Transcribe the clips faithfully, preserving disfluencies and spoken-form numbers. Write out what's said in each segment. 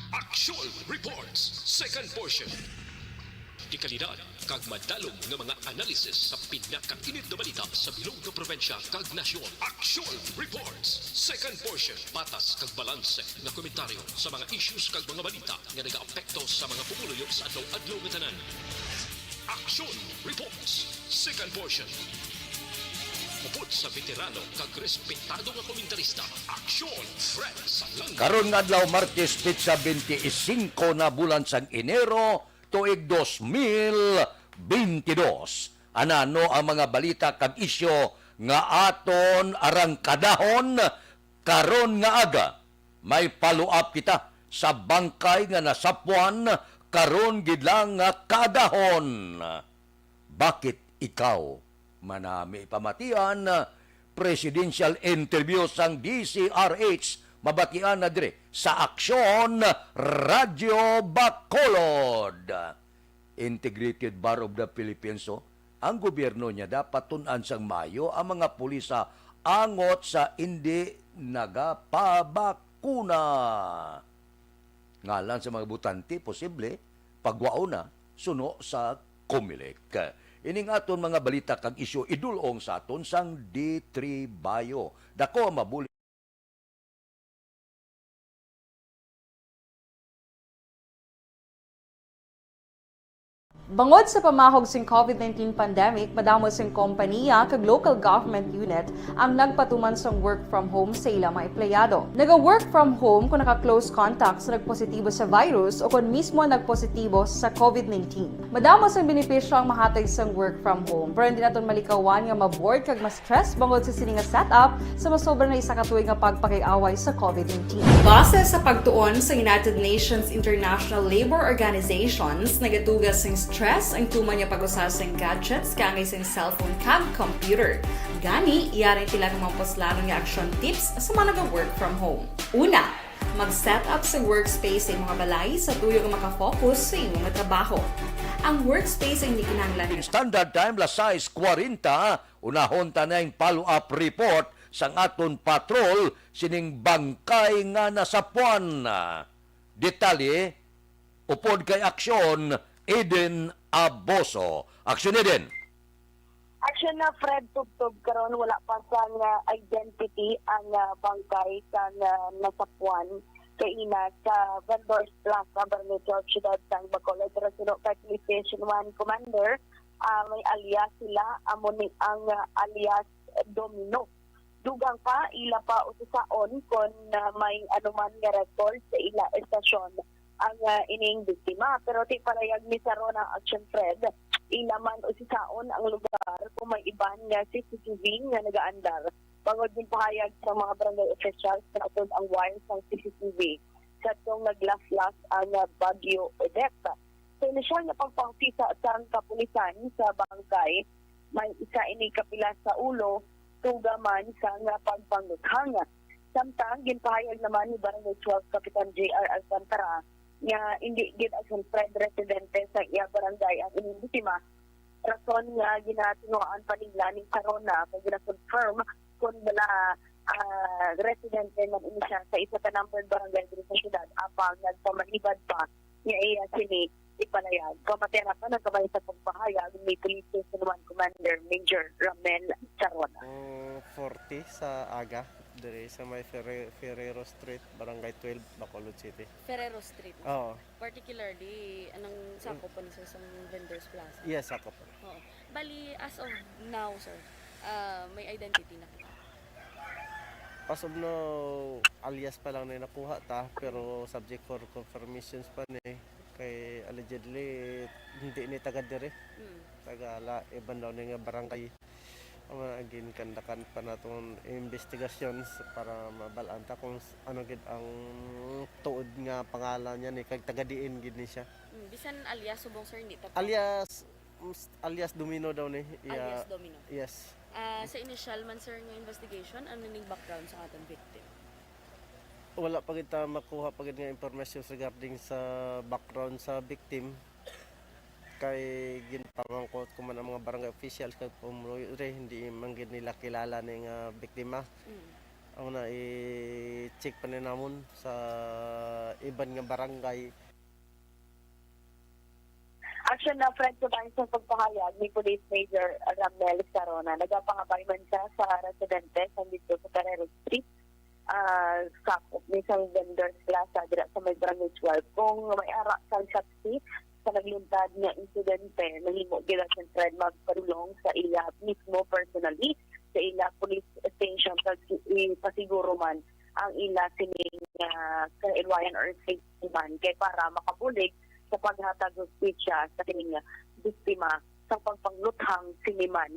Action Reports, second portion. Dekalidad kag madalom nga mga analisis sa pinakainit nga balita sa bilog nga probinsya kag nasyon. Action Reports, second portion. Patas kag balanse nga komentaryo sa mga issues kag mga balita nga nagaapekto sa mga pumuluyo sa adlaw-adlaw nga tanan. Action Reports, second portion. Upod sa veterano kag respetado nga komentarista, Action Fred Salanga. Karon nga adlaw, Martes, petsa twenty-five na bulan sang Enero, tuig dos mil bentidós. Anano ang mga balita kag isyu nga aton arangkadahon karon nga aga? May follow-up kita sa bangkay nga nasapwan karon gid lang nga kaagahon. Bakit ikaw? Manami pamatian, presidential interview sang D C R H, mabatian na diri sa Aksyon Radyo Bacolod. Integrated Bar of the Philippines, oh. Ang gobyerno niya dapat tun-an sang maayo ang mga pulisa angot sa indi nagapabakuna. Ngalan sa mga botante, posible, pagwaon na, suno sa Comelec. Ining aton mga balita kag isyu idul-ong sa aton sang D three Bio. Dako ang mabuli. Bangod sa pamahog sing COVID nineteen pandemic, madamo sing kompaniya kag local government unit ang nagpatuman sang work from home sa ila mga empleyado. Naga-work from home kung naka-close contact sa nagpositibo sa virus o kon mismo nagpositibo sa COVID nineteen. Madamo sang benepisyo ang mahatag sang work from home, pero hindi naton malikawan nga ma-bored kag ma-stress bangod sa sini nga setup sa masobra na isa ka tuig nga pagpakig-away sa COVID nineteen. Base sa pagtuon sa United Nations International Labor Organizations, nagatuga sing stress ang tuman nga pag-usa sing gadgets kaangay sing cellphone kag computer. Gani, yari sila nga mga puslanon nga action tips sa mga naga-work from home. Una, mag-set up sa workspace sa imong balay sa tuyo nga makafocus sa imong trabaho. Ang workspace ay hindi kinahanglan nga Standard time, las sais kuwarenta, unahon ta na ang follow-up report sang aton patrol sining bangkay nga nasapwan. Detalye, upod kay Aksyon, Eden Aboso. Aksyon, Eden. Aksyon na, Fred, tubtob karon wala pa sang, ah, identity ang, ah, bangkay sang, ah, nasapwan kaina sa Vendors Plaza, Barangay twelve, Siyudad sang Bacolod. Pero suno kay Police Station one Commander, ah, may alias sila, amo ni ang, ah, alias Domino. Dugang pa, ila pa usisaon kon, ah, may anuman nga record sa ila estasyon ang, ah, ining biktima. Pero ti palayag ni Sarona Action Fred, ila man usisaon ang lugar kung may iban nga C C T V nga nagaandar. Bangod ginpahayag sa mga barangay officials nga naupod ang wire sang C C T V sa tong naglaslas ang, ah, Bagyo Odette. Sa inisyal nga pagpangusisa sang kapulisan sa bangkay, may isa ini kapila sa ulo, tuga man sang pagpanguthang. Samtang ginpahayag naman ni Barangay twelve Kapitan J R Alcantara nga indi gid Action Fred residente sa iya barangay ang ining biktima, rason nga ginatinuan pa nila ni Sarona kag gina-confirm kon bala, ah, residente man ini siya sa isa ka numbered barangay diri sa siyudad, apang nagpamalibad pa nga iya sini ipalayag. Pamatian naton ang gamay sa pagpahayag ni Police Station one Commander Major Ramel Sarona. Ang forty sa aga, diri sa may Ferre-, Ferrero Street, Barangay twelve, Bacolod City. Ferrero Street. Oo. Particularly, anong sakop po ni sir sa Vendors Plaza? Yes, sakop po. Oo. Bali, as of now, sir, ah, may identity na po. As of now, alias pa lang na nakuha ta, pero subject for confirmations pa ni. Kay allegedly, hindi ni taga diri. Mm. Taga la, iban daw ni nga barangay. Ang mga ginkandakan pa natong investigations para mabal-an ta kung s-, ano gid ang tuod nga pangalan niya ni, kag taga diin gid ni siya. Mm, bisan alias subong, sir, hindi ta pa. Alias, mm, s-, alias Domino daw ni. Iya, alias Domino. Yes. Ah, sa initial man, sir, nga investigation, ano ning background sa aton victim? Wala pa gid ta makuha pa gid nga impormasyon regarding sa background sa victim. Kay ginpamangkot ko man ang mga barangay officials kag pumuluyo diri, hindi man gid nila kilala ni nga biktima. Mm. Amo na, i-check pa ni namon sa iban nga barangay. Action na, Fred, sa bahin sa pagpahayag ni Police Major Ramel Sarona. Nagapangabay man siya sa residente sa dito sa Carrero Street, ah, sakop ni sang Vendors Plaza dira sa may Barangay twelve. Kung may ara sang saksi sa nagluntad nga insidente, mahimo gid, Action Fred, magpadulong sa iya mismo personally sa ila police station kag ipasiguro man ang ila sining, ah, kailwayan or safety man kay para makabulig sa paghatag hustisya sa kining, ah, biktima sa pagpangluthang sini man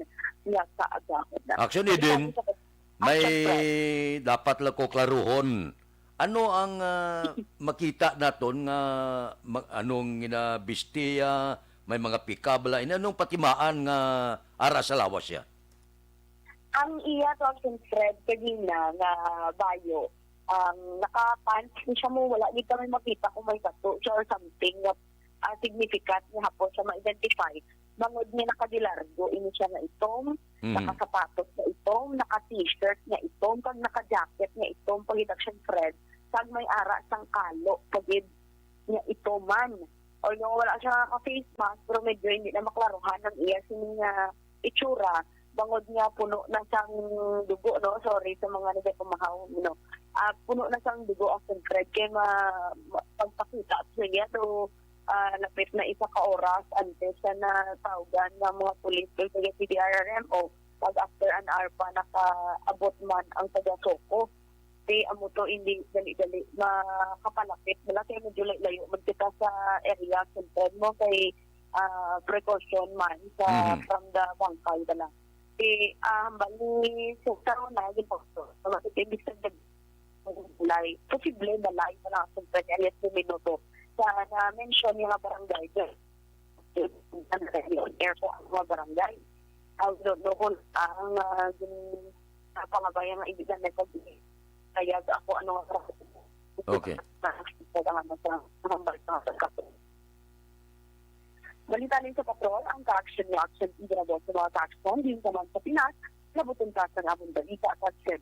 nga kaagahon. Action, Eden. May dapat lang ko klaruhon. Ano ang, ah, makita naton nga ma- anong ginabistiya, may mga pikabla, ini anong patimaan nga ara sa lawas siya? Ang iya to, Action Fred, kagina nga bayo, ang naka-pants ni siya mo, wala gid kami makita kung may tattoo siya or something nga, ah, significant nga hapon siya ma-identify. Bangod nga nakadilargo ini siya nga itom, Mhm. nakasapatos nga itom, naka-t-shirt nga itom, kag naka-jacket nga itom, pagid, Action Fred, kag may ara sang kalo, pagid nga itoman. Although wala siya naka-face mask, pero medyo hindi na maklaruhan ang iya sini nga itsura. Bangod nga puno na sang dugo, no? Sorry sa mga nagapamahaw, no? Ah, puno na sang dugo, Action Fred, kay ma, ma, pagpakita sa niya, so, ah, lapit na isa ka oras antes sa natawgan nga mga pulis kay taga C D R R M O. Pag after an hour pa nakaabot man ang taga SOCO. Di amo to, hindi dali-dali makapalapit. Wala kay medyo layo-layo man kita sa area, Action Fred, mo kay, ah, precaution man sa Mhm. from the bangkay bala. Di, ah, hambal ni Sir Sarona, gid po, sa mga imbis sa balay. Posible balay na lang, Action Fred, alias minuto. Sa na-mention nga barangay, on air po ang mga barangay. I don't know kung ang, ah, gin-, ah, pangabayan nga hindi na nagpag-, kaya ako ano nga Okay. Sa mga sa hambal sa mga pagkapo. Balita rin sa patrol, ang ka-action nga action idrabo sa mga ka-action din naman sa Pinas, labuton ka sa among balita sa Sir.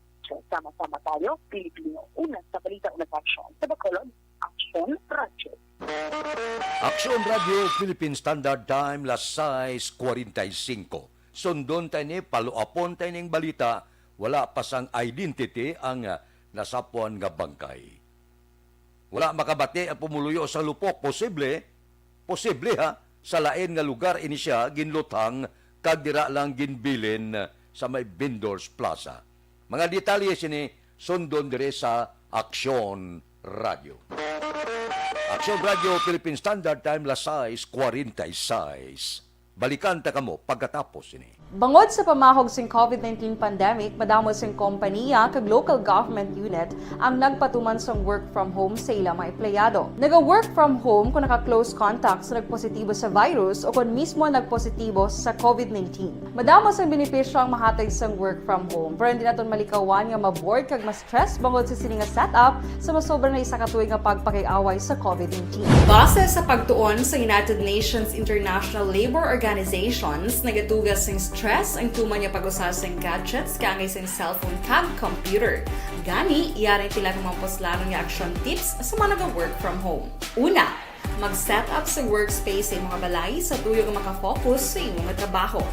Sama-sama tayo, Pilipino, una sa balita, una sa action. Sa Bacolod, Action Radyo. Action Radio Philippine Standard Time, las sais cuarenta y cinco. Sundon tayo ni, paluapon tayo ning balita, wala pa sang identity ang, ah, nasapwan nga bangkay. Wala makabati ang pumuluyo sa lupok. Posible, posible ha, sa lain nga lugar ini siya ginluthang kag dira lang ginbilin sa may Vendors Plaza. Mga detalye sini sundon dire sa Aksyon Radio. Aksyon Radio, Philippine Standard Time, las sais cuarenta y seis. Balikan ta kamo pagkatapos sini. Bangod sa pamahog sing COVID nineteen pandemic, madamo sing kompaniya kag local government unit ang nagpatuman sang work from home sa ila mga empleyado. Naga-work from home kon naka-close contact sa nagpositibo sa virus o kon mismo nagpositibo sa COVID nineteen. Madamo sang benepisyo ang mahatag sang work from home, pero hindi naton malikawan nga ma-bored kag ma-stress bangod sa sini nga setup sa masobra na isa ka tuig nga pagpakig-away sa COVID nineteen. Base sa pagtuon sa United Nations International Labour Organizations, nagatuga sing stress ang tuman nga pag-usa sing gadgets kaangay sing cellphone kag computer. Gani, yari sila nga mga puslanon nga action tips sa mga naga-work from home. Una, mag-set up sa workspace sa imong balay sa tuyo nga makafocus sa imong trabaho.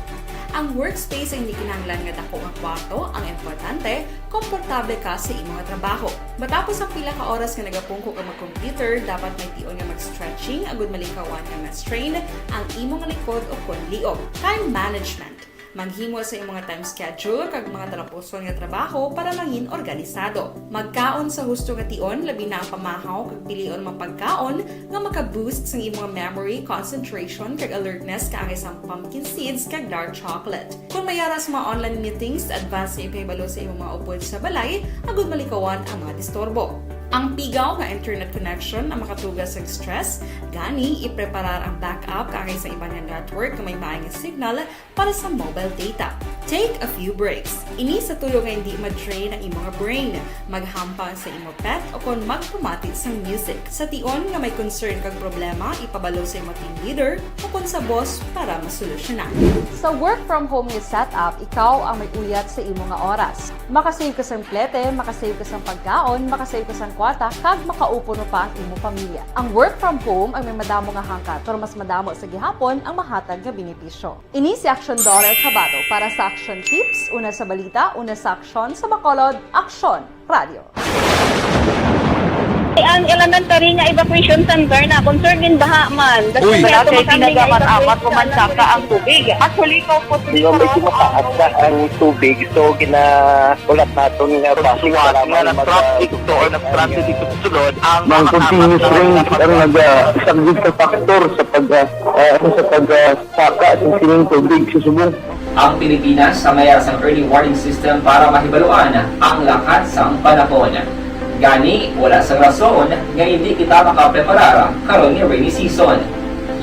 Ang workspace ay hindi kinahanglan nga dako nga kwarto, ang importante, komportable ka sa imong trabaho. Matapos ang pila ka oras nga nagapungko ka mag-computer, dapat may tion nga mag-stretching agud malikawan nga ma-strain ang imong likod o kon liog. Time management. Maghimo sa imong time schedule kag mga talapuson nga trabaho para mangin organisado. Magkaon sa husto nga tion, labi na ang pamahaw kag pilion mga pagkaon nga maka-boost sang imong memory, concentration, kag alertness kaangay sang pumpkin seeds kag dark chocolate. Kon may ara sa mga online meetings, advance nga ipahibalo sa imong mga upod sa balay agud malikawan ang mga disturbo. Ang pigaw nga internet connection ang makatuga sa stress, gani ipreparar ang backup kaangay sa iban nga network nga may maayong signal para sa mobile data. Take a few breaks. Ini sa tuyo nga hindi ma-drain ang imo nga brain, maghampang sa imo pet o kon magpamati sang music. Sa tion nga may concern kag problema, ipabalo sa imo team leader o kon sa boss para masolusyonan. Sa work from home nga setup, ikaw ang may uyat sa imo nga oras. Makasave ka sang plete, makasave ka sang pagkaon, makasave ka sang kwarta, kag makaupo pa ang imo pamilya. Ang work from home ang may madamo nga hangkat, pero mas madamo sa gihapon ang mahatag nga benepisyo. Ini si Action Dollar Kabato para sa Action Tips, una sa balita, una sa aksyon, sa Bacolod, Aksyon Radio. Ang elementary nga evacuation center na concern in baha man. Uy. Wala kay ginagamit-amat ko man saka ang tubig. Actually, ko po. Di ba, medyo mataas na ang tubig, so ginahulat naton nga base para nga mag-, traffic to or nag-transit dito sa sulod ang mga continuous rain ang nag-, ah, isang big factor sa pag, ah, ah, sa pag, ah, saka sa sining tubig sa subong. Ang Pilipinas sa mayar sang early warning system para mahibaluan ang lakat sang panahon. Gani, wala sang rason nga hindi kita makapreparar karon nga rainy season.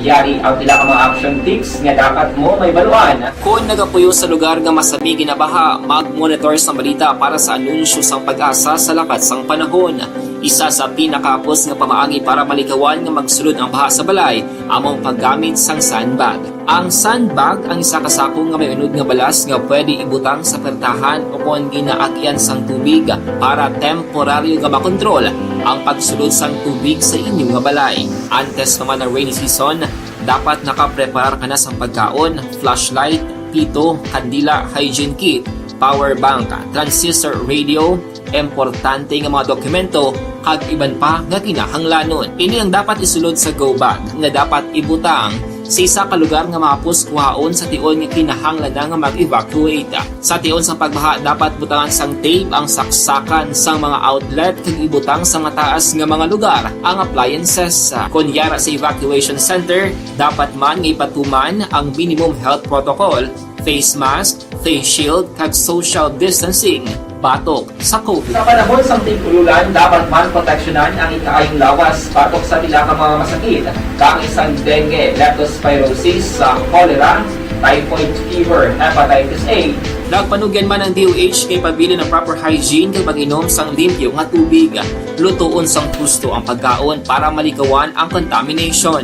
Yari ang pila ka mga action tips nga dapat mo mahibaluan. Kon nagapuyo sa lugar nga masabi ginabaha, mag-monitor sa balita para sa anunsyo sang PAGASA sa lakat sang panahon. Isa sa pinakahapos nga pamaagi para malikawan nga magsulod ang baha sa balay amo ang paggamit sang sandbag. Ang sandbag ang isa ka sako nga may unod nga balas nga pwede ibutang sa pertahan o kon ginaagyan sang tubig para temporaryo nga makontrol ang pagsulod sang tubig sa inyo nga balay. Antes pa man ang rainy season, dapat nakapreparar ka na sang pagkaon, flashlight, pito, kandila, hygiene kit, power bank, transistor radio, importante nga mga dokumento, kag iban pa nga kinahanglanon. Ini ang dapat isulod sa go bag nga dapat ibutang sa isa ka lugar nga mahapos kuhaon sa tion nga kinahanglan na nga mag-evacuate. Sa tion sang pagbaha, dapat butangan sang tape ang saksakan sang mga outlet kag ibutang sa mataas nga mga lugar ang appliances. Kon yara sa evacuation center, dapat man nga ipatuman ang minimum health protocol, face mask, face shield, kag social distancing batok sa COVID. Sa panahon sang tig-ululan, dapat man proteksyonan ang ikaayong lawas batok sa pila ka mga masakit, kaangay sang dengue, leptospirosis, sa cholera, typhoid fever, hepatitis A. Nagpanugyan man ang D O H kay pabilin ang proper hygiene kag pag-inom sang limpyo nga tubig. Lutoon sang husto ang pagkaon para malikawan ang contamination.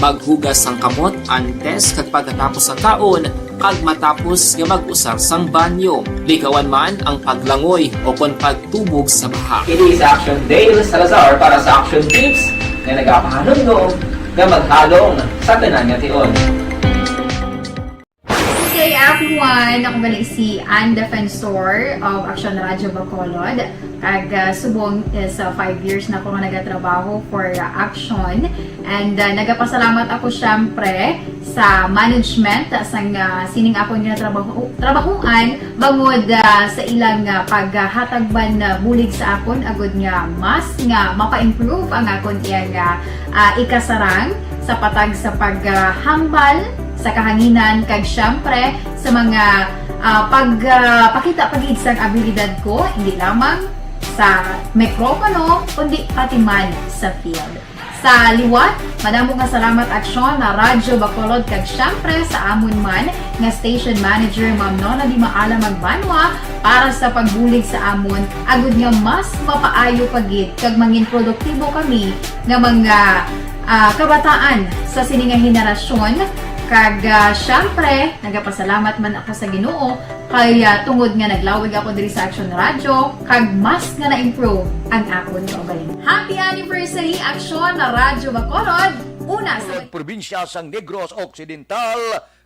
Maghugas sang kamot antes kag pagkatapos sang kaon kag matapos nga mag-usar sang banyo. Likawan man ang paglangoy o kon pagtubog sa baha. Kini sa Action Dale Salazar para sa Action Tips nga nagapahanumdom nga maghalong sa tanan nga tion. Good day, everyone! Ako gali si Ann Defensor of Action Radio Bacolod. Kag, ah, subong is, ah, five years na ako nga nagatrabaho for, ah, Action. And, ah, nagapasalamat ako, syempre, sa management, ah, sang, ah, sining akon nga trabaho, trabahuan, bangod, ah, sa ilang, ah, paghatag man, ah, bulig sa akon, agud nga mas nga mapa-improve ang akon iyang, ah, ah, ikasarang sa patag sa paghambal sa kahanginan, kag syempre sa mga, ah, pag, ah, pakita pa gid sang abilidad ko, hindi lamang sa mikropono, kundi pati man sa field. Sa liwat, madamo nga salamat, Aksyon, na Radyo Bacolod, kag syempre sa amon man nga station manager, Ma'am Nona Di Maala Magbanwa, para sa pagbulig sa amon, agud nga mas mapaayo pa gid kag mangin produktibo kami nga mga, ah, kabataan sa sini nga henerasyon. Kag, ah, syempre, nagapasalamat man ako sa Ginoo kay, ah, tungod nga naglawig ako diri sa Action Radio, kag mas nga na-improve ang akon kaugalingon. Happy anniversary, Action na Radyo Bacolod! Una sa probinsya sang Negros Occidental,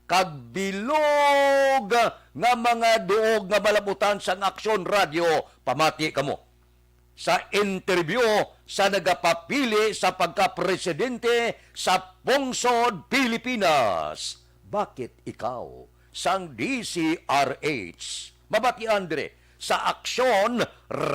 kag bilog nga mga duog nga malabutan sang Aksyon Radio, pamati kamo. Sa interview sa nagapapili sa pagkapresidente sa Pungsod Pilipinas, bakit ikaw? Sang D C R H. Mabatian dire sa Aksyon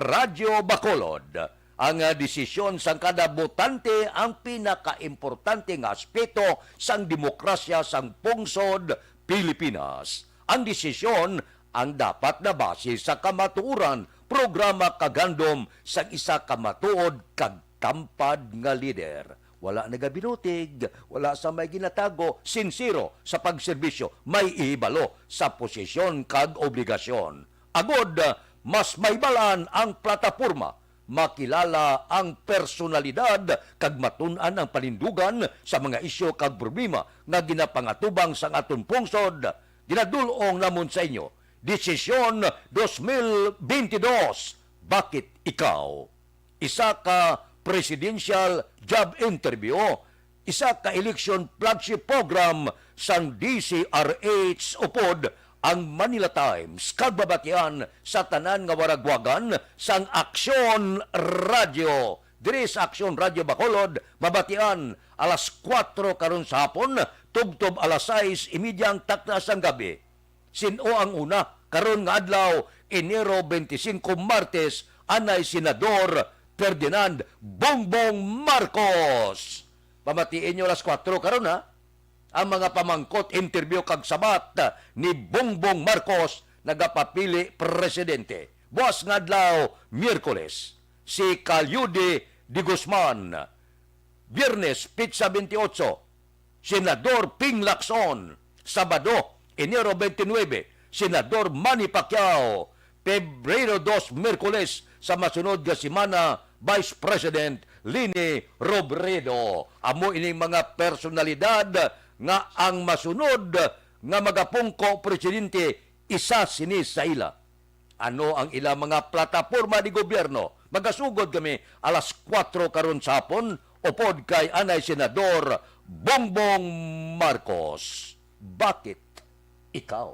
Radio Bacolod. Ang, ah, desisyon sang kada botante ang pinakaimportante nga aspeto sang demokrasya sang pungsod Pilipinas. Ang desisyon ang dapat nabase sa kamatuoran, programa kag handom sang isa ka matuod kag tampad nga lider. Wala nagabinutig, wala sa may ginatago, sinsero sa pagserbisyo, may ihibalo sa posisyon kag obligasyon. Agod, mas mahibalaan ang plataporma, makilala ang personalidad, kag matun-an ang panindugan sa mga isyu kag problema nga ginapangatubang sang aton pungsod. Ginadul-ong namon sa inyo, Desisyon dos mil bentidós, Bakit Ikaw? Isa ka presidential job interview, isa ka election flagship program sang D C R H upod ang Manila Times, kag mabatian sa tanan nga waragwagan sang Aksyon Radio. Diri sa Aksyon Radio Bacolod, mabatian alas kuwatro karon sa hapon, tubtob alas sais y media ang takna sang gabi. Sin-o ang una karon nga adlaw, Enero twenty-five, Martes, anay Senador Ferdinand Bongbong Marcos. Pamatii ninyo alas kuwatro karon, ha? Ang mga pamangkot, interview kag sabat ni Bongbong Marcos nagapapili presidente. Buas nga adlaw, Miyerkules, si Cayude de Guzman. Biyernes, petsa twenty-eight, Senador Ping Lacson. Sabado, Enero twenty-nine, Senador Manny Pacquiao. Pebrero dos, Miyerkules sa masunod nga semana, Vice President Leni Robredo. Amo ining mga personalidad nga ang masunod nga magapungko presidente, isa sini sa ila. Ano ang ila mga plataporma di gobyerno? Magasugod kami alas kuwatro karon sa hapon, upod kay anay Senador Bongbong Marcos. Bakit Ikaw?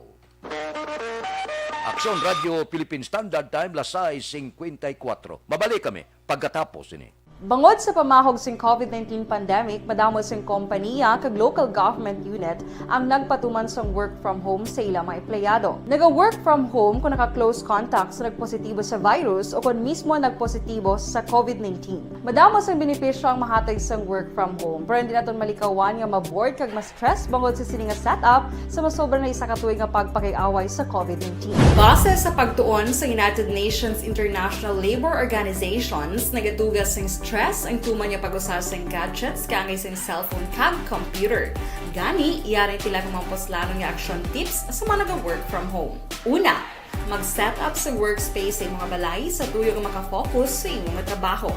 Aksyon Radio Philippine Standard Time, las sais cincuenta y cuatro. Mabalik kami pagkatapos ini. Bangod sa pamahog sing COVID nineteen pandemic, madamo sing kompaniya kag local government unit ang nagpatuman sang work from home sa ila mga empleyado. Naga-work from home kon naka-close contact sa nagpositibo sa virus o kon mismo nagpositibo sa COVID nineteen. Madamo sang benepisyo ang mahatag sang work from home, pero hindi naton malikawan nga ma-bored kag ma-stress bangod sa sini nga setup sa masobra na isa ka tuig nga pagpakig-away sa COVID nineteen. Base sa pagtuon sa United Nations International Labor Organizations, nagatuga sing stress ang tuman nga pag-usa sing gadgets kaangay sing cellphone kag computer. Gani, yari ang pila ka mga puslanon nga action tips sa mga naga-work from home. Una, mag-set up sa workspace sa imong balay sa tuyo nga makafocus sa imong trabaho.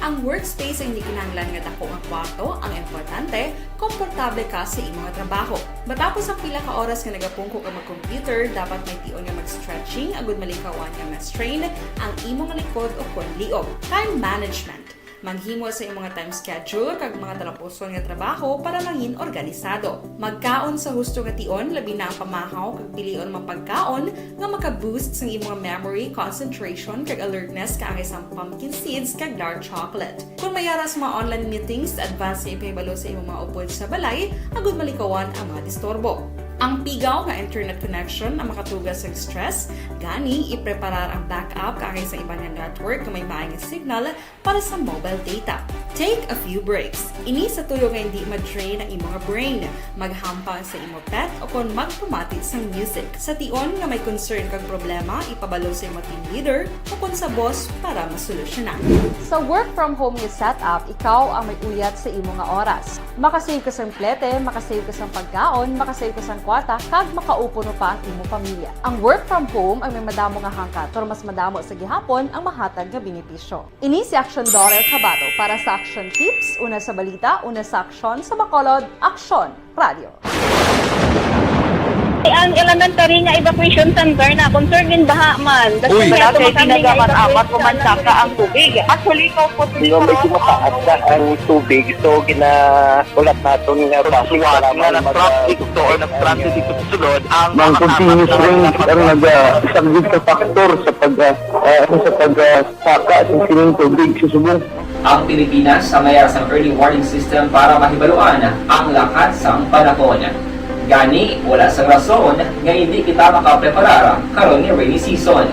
Ang workspace ay hindi kinahanglan nga dako nga kwarto, ang importante, komportable ka sa imong trabaho. Matapos ang pila ka oras nga nagapungko ka mag-computer, dapat may tion nga mag-stretching agud malikawan nga ma-strain ang imong likod o kon liog. Time management. Maghimo sa imong time schedule kag mga talapuson nga trabaho para mangin organisado. Magkaon sa husto nga tion, labi na ang pamahaw, kag pilion ang mga pagkaon nga maka-boost sang imong memory, concentration, kag alertness kaangay sang pumpkin seeds kag dark chocolate. Kon may ara sa mga online meetings, advance nga ipahibalo sa imong mga upod sa balay agud malikawan ang mga disturbo. Ang pigaw nga internet connection ang makatuga sang stress, gani ipreparar ang backup kaangay sa iban nga network nga may maayong signal para sa mobile data. Take a few breaks. Ini sa tuyo nga hindi ma-drain ang imong brain. Maghampang sa imo pet o kon magpamati sang music. Sa tion nga may concern kag problema, ipabalo sa imo team leader o kon sa boss para masolusyonan. Sa work from home nga setup, ikaw ang may uyat sa imo nga oras. Makasave ka sang plete, makasave ka sang pagkaon, makasave ka sang kwarta, kag makaupo no pa ang imo pamilya. Ang work from home ang may madamo nga hangkat, pero mas madamo sa gihapon ang mahatag nga benepisyo. Ini si Aksyon Dorel Cabato para sa Aksyon Tips, una sa balita, una sa aksyon, sa Bacolod, Aksyon Radio. Ang elementary nga evacuation center na concerned din baha man. Uy. Malaki, tinaga man amat o mansaka ang tubig. Actually, ikaw po, di ba, may kumakaat na ang tubig, so ginaulat naton nga basi nga nag-traffic to or nag-transit dito sa sulod ang mga continuous rain ang nagasaglit sa factor sa pag, ah, ah, sa pag, ah, saka sa sining tubig sa subong. Ang Pilipinas ang may ara sang early warning system para mahibaluan ang lakat sang panahon. Gani, wala sang rason nga hindi kita makapreparar karon nga rainy season.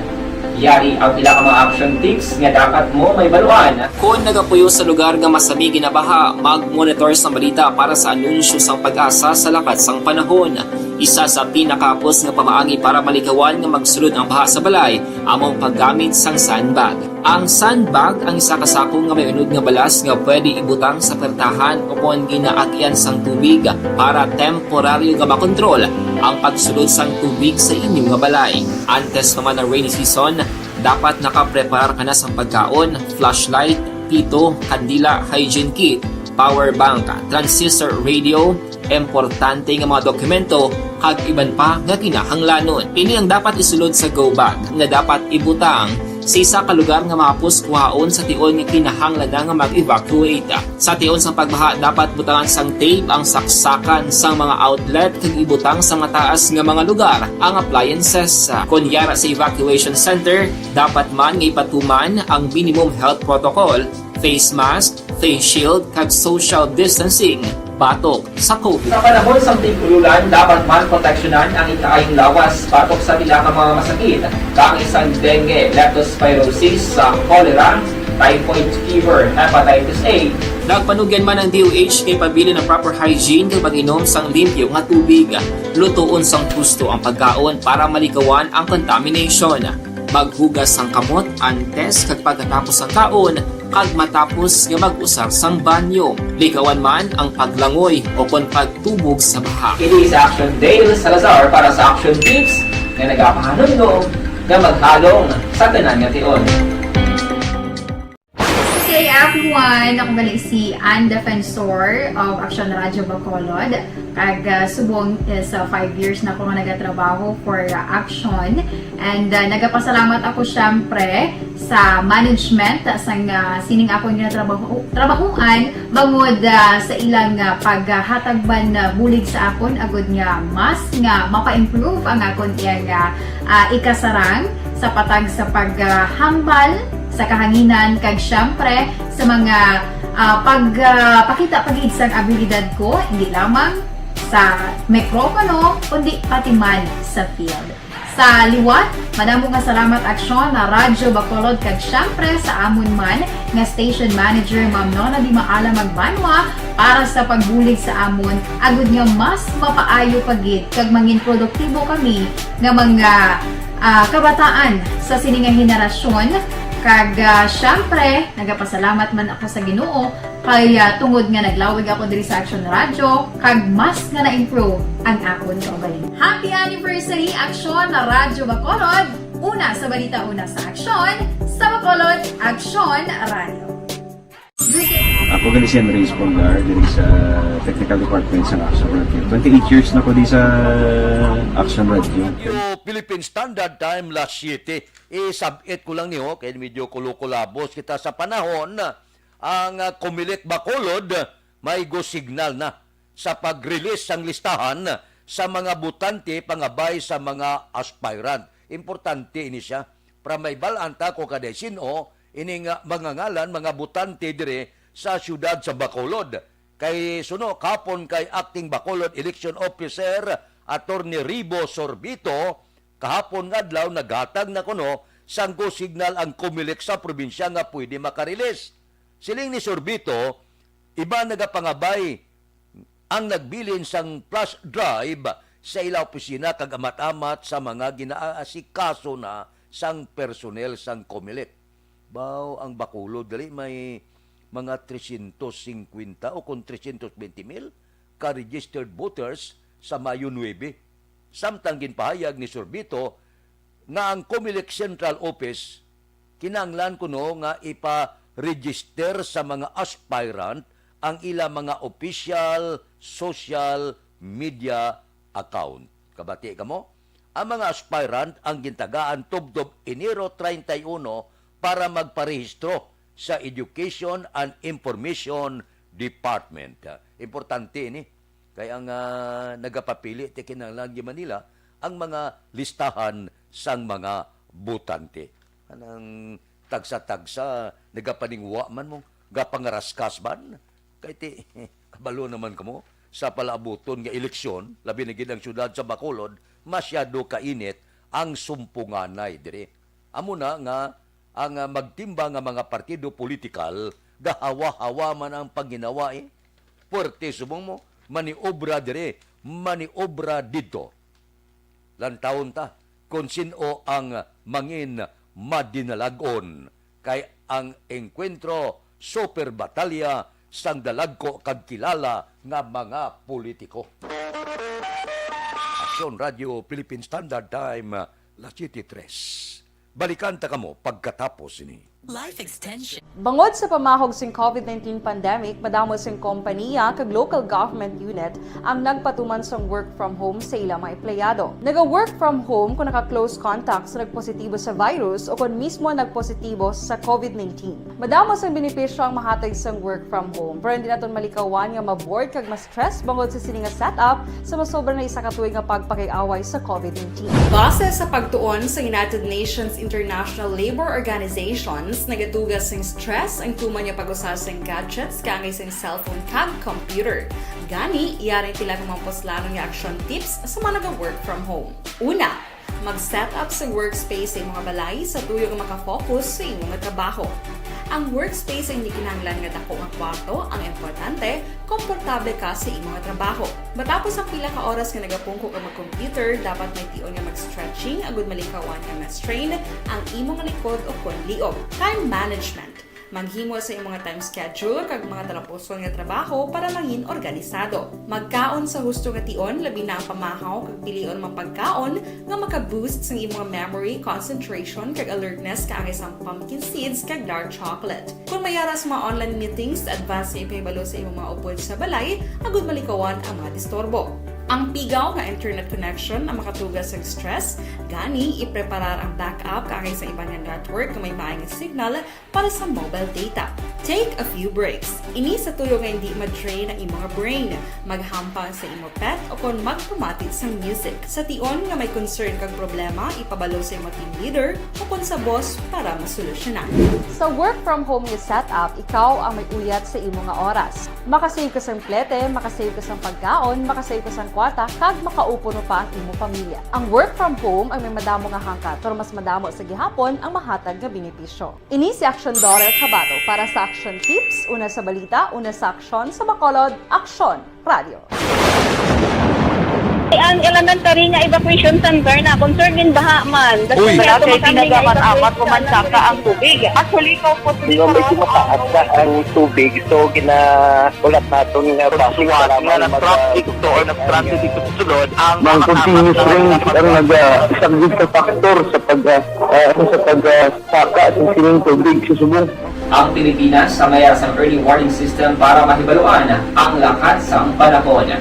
Yari ang pila ka mga action tips nga dapat mo mahibaluan. Kon nagapuyo sa lugar nga masami ginabaha, mag-monitor sang balita para sa anunsyo sang PAGASA sa lakat sang panahon. Isa sa pinakahapos nga pamaagi para malikawan nga magsulod ang baha sa balay amo ang paggamit sang sandbag. Ang sandbag ang isa ka sako nga may unod nga balas nga pwede ibutang sa pertahan o kon ginaagian sang tubig para temporaryo nga makontrol ang pagsulod sang tubig sa inyo nga balay. Antes pa man ang rainy season, dapat nakapreparar ka na sang pagkaon, flashlight, pito, kandila, hygiene kit, power bank, transistor radio, importante nga mga dokumento, kag iban pa nga kinahanglanon. Ini ang dapat isulod sa go bag nga dapat ibutang sa isa ka lugar nga mahapos kuhaon sa tion nga kinahanglan na nga mag-evacuate. Sa tion sang pagbaha, dapat butangan sang tape ang saksakan sang mga outlet kag ibutang sa mataas nga mga lugar ang appliances. Kon yara sa evacuation center, dapat man nga ipatuman ang minimum health protocol, face mask, face shield, kag social distancing batok sa COVID. Sa panahon sang tig-ululan, dapat man proteksyonan ang ikaayong lawas batok sa pila ka mga masakit, kaangay sang dengue, leptospirosis, sa cholera, typhoid fever, hepatitis A. Nagpanugyan man ang D O H kay pabilin ang proper hygiene kag pag-inom sang limpyo nga tubig. Lutoon sang husto ang pagkaon para malikawan ang contamination. Maghugas sang kamot antes kag pagkatapos sang kaon kag matapos nga mag-usar sang banyo. Likawan man ang paglangoy o kon pagtubog sa baha. Kini sa Action Dale Salazar para sa Action Tips nga nagapahanumdom nga maghalong sa tanan nga tion. Hey everyone! Ako gali si Ann Defensor of Action Radio Bacolod. Kag, ah, subong is, ah, five years na ako nga nagatrabaho for, ah, Action. And, ah, nagapasalamat ako syempre sa management, ah, sang, ah, sining akon nga trabaho, trabahuan bangod, ah, sa ilang, ah, paghatag man, ah, bulig sa akon agud nga mas nga mapa-improve ang akon iyang, ah, ah, ikasarang sa patag sa paghambal sa kahanginan kag syempre sa mga, ah, pag, ah, pakita pa gid sang abilidad ko, hindi lamang sa mikropono, kundi pati man sa field. Sa liwat, madamo nga salamat Aksyon na Radyo Bacolod kag syempre sa amon man nga station manager, Ma'am Nona Di Maala Magbanwa, para sa pagbulig sa amon, agud nga mas mapaayo pa gid kag mangin produktibo kami nga mga, ah, kabataan sa sini nga henerasyon. Kag, ah, syempre, nagapasalamat man ako sa Ginoo kay, ah, tungod nga naglawig ako diri sa Action Radio, kag mas nga na-improve ang akon kaugalingon. Happy anniversary, Action na Radyo Bacolod! Una sa balita, una sa aksyon, sa Bacolod, Action Radio. Ako gali si Henry Espondar, diri sa technical department sa Action Radio. Twenty-eight years na ko di sa Action Radio. Yung Philippine Standard Time, las siyete. I-submit ko lang niyo, kay medyo kulukulabos kita sa panahon. Ang, ah, Comelec Bacolod, may go signal na sa pag-release sang listahan sa mga botante pangabay sa mga aspirant. Importante ini siya. Para maibal-an ta ko kaday sin-o ining, ah, mga ngalan, mga botante dire sa siyudad sa Bacolod. Kay suno, kahapon kay Acting Bacolod Election Officer Attorney Ribo Sorbito, kahapon nga adlaw naghatag na kuno sang go signal ang Comelec sa probinsya nga pwede makarelease. Siling ni Sorbito, iban nagapangabay ang nagbilin sang flash drive sa ila opisina kag amat-amat sa mga ginaasikaso na sang personnel sang Comelec. Baw, ang Bacolod gali may mga trescientos cincuenta o kon trescientos veinte mil ka registered voters sa Mayo nuebe. Samtang ginpahayag ni Sorbito nga ang Comelec Central Office kinahanglan kuno nga ipa-register sa mga aspirant ang ila mga official social media account. Kabati kamo? Ang mga aspirant ang gintagaan tubtob Enero treinta y uno para magparehistro sa Education and Information Department. Importante ini. Kay ang, ah, nagapapili ti kinahanglan gid man nila ang mga listahan sang mga botante. Anang tagsa-tagsa, nagapaningwa man mo, gapangaraskas man? Kay ti, kabalo naman kamo, sa palaabuton nga eleksyon, labi na gid ang siyudad sa Bacolod, masyado kainit ang sumpunganay diri. Amo na nga ang, ah, magtimba nga mga partido politikal, gahawa-hawa man ang panginawa, eh. Puwerte subong mo, maniobra diri, maniobra didto. Lantawon ta kon sin-o ang mangin madinalag-on, kay ang Encuentro Super Batalya sang dalagko kag kilala nga mga politiko. Aksyon Radio Philippine Standard Time, las siete tres. Balikan ta kamo pagkatapos sini. Life extension. Bangod sa pamahog sing covid nineteen pandemic, madamo sing kompaniya kag local government unit ang nagpatuman sang work from home sa ila mga empleyado. Naga-work from home kung naka-close contact sa nagpositibo sa virus o kung mismo nagpositibo sa covid nineteen. Madamo sang benepisyo ang mahatag sang work from home, pero hindi naton malikawan nga ma-bored kag ma-stress bangod sa sini nga setup sa masobra na isa ka tuig nga pagpakig-away sa covid nineteen. Base sa pagtuon sa United Nations International Labor Organizations, nagatuga sing stress ang tuman nga pag-usa sing gadgets kaangay sing cellphone kag computer. Gani, yari ang pila ka mga puslanon nga action tips sa mga naga-work from home. Una, mag-set up sa workspace sa imong balay sa tuyo nga makafocus sa imong trabaho. Ang workspace ay hindi kinahanglan nga dako nga kwarto, ang importante, komportable ka sa imong trabaho. Matapos ang pila ka oras nga nagapungko ka mag-computer, dapat may tion nga mag-stretching agud malikawan nga ma-strain ang imong likod o kon liog. Time management. Maghimo sa imong time schedule kag mga talapuson nga trabaho para mangin organisado. Magkaon sa husto nga tion, labi na ang pamahaw kag pilion mga pagkaon nga maka-boost sang imong memory, concentration, kag alertness kaangay sang pumpkin seeds kag dark chocolate. Kung may ara sa mga online meetings, advance nga ipahibalo sa imong mga upod sa balay agud malikawan ang mga disturbo. Ang pigaw nga internet connection ang makatuga sang stress, gani ipreparar ang backup kaangay sa iban nga network nga may maay nga signal para sa mobile data. Take a few breaks. Ini sa tuyo nga hindi ma-drain ang imong brain. Maghampang sa imo pet o kon magpamati sang music. Sa tion nga may concern kag problema, ipabalo sa imo team leader o kon sa boss para masolusyonan. Sa work from home nga setup, ikaw ang may uyat sa imo nga oras. Makasave ka sang plete, makasave ka sang pagkaon, makasave ka sang kwarta, kag makaupod pa ang imo pamilya. Ang work from home ang may madamo nga hangkat, pero mas madamo sa gihapon ang mahatag nga benepisyo. Ini si Aksyon Dorel Cabato para sa Aksyon Tips, una sa balita, una sa aksyon, sa Bacolod, Aksyon Radio. Ang elementary nga evacuation center na concerned din baha man. Uy. Wala kay tinaga man amat ko man saka ang tubig. Actually, ko po. Di ba may tumataas na ang tubig, so ginaulat naton nga basi nga nag-traffic to or nag-transit dito sa sulod ang mga continuous rain ang nag-, ah, isang big factor sa pag, ah, ah, sa pag, ah, saka sa sining tubig sa subong. Ang Pilipinas sa mayar sang early warning system para mahibaluan ang lakat sang panahon.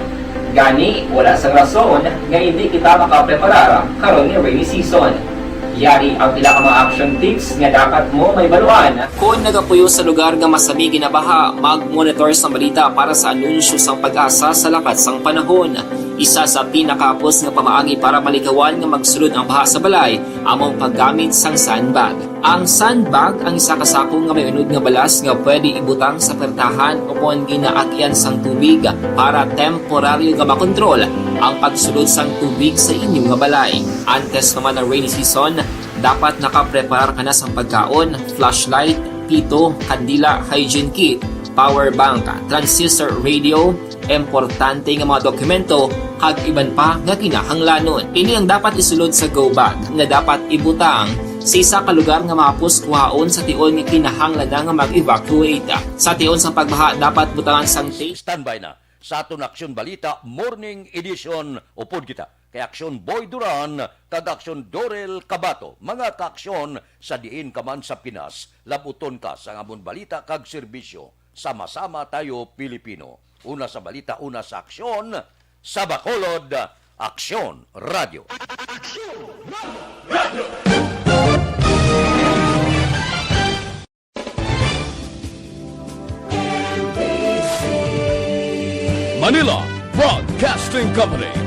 Gani, wala sang rason nga hindi kita makapreparar karon nga rainy season. Yari ang pila ka mga action tips nga dapat mo mahibaluan. Kon nagapuyo sa lugar nga masami ginabaha, mag-monitor sang balita para sa anunsyo sang PAGASA sa lakat sang panahon. Isa sa pinakahapos nga pamaagi para malikawan nga magsulod ang baha sa balay amo ang paggamit sang sandbag. Ang sandbag ang isa ka sako nga may unod nga balas nga pwede ibutang sa pertahan o kon ginaagian sang tubig para temporaryo nga makontrol ang pagsulod sang tubig sa inyo nga balay. Antes naman ang rainy season, dapat nakapreparar ka na sang pagkaon, flashlight, pito, kandila, hygiene kit, power bank, transistor radio, importante nga mga dokumento, kag iban pa nga kinahanglanon. Ini ang dapat isulod sa go bag nga dapat ibutang sa isa ka lugar nga mahapos kuhaon sa tion nga kinahanglan na nga mag-evacuate. Sa tion sang pagbaha, dapat butangan sang tape. Standby na sa aton Aksyon Balita Morning Edition. Upod kita kay Aksyon Boy Duran kag Aksyon Dorel Cabato. Mga kaaksyon, sa diin ka man sa Pinas, labuton ka sang amon balita kag serbisyo. Sama-sama tayo, Pilipino. Una sa balita, una sa aksyon, sa Bacolod, Aksyon Radio. Manila Broadcasting Company.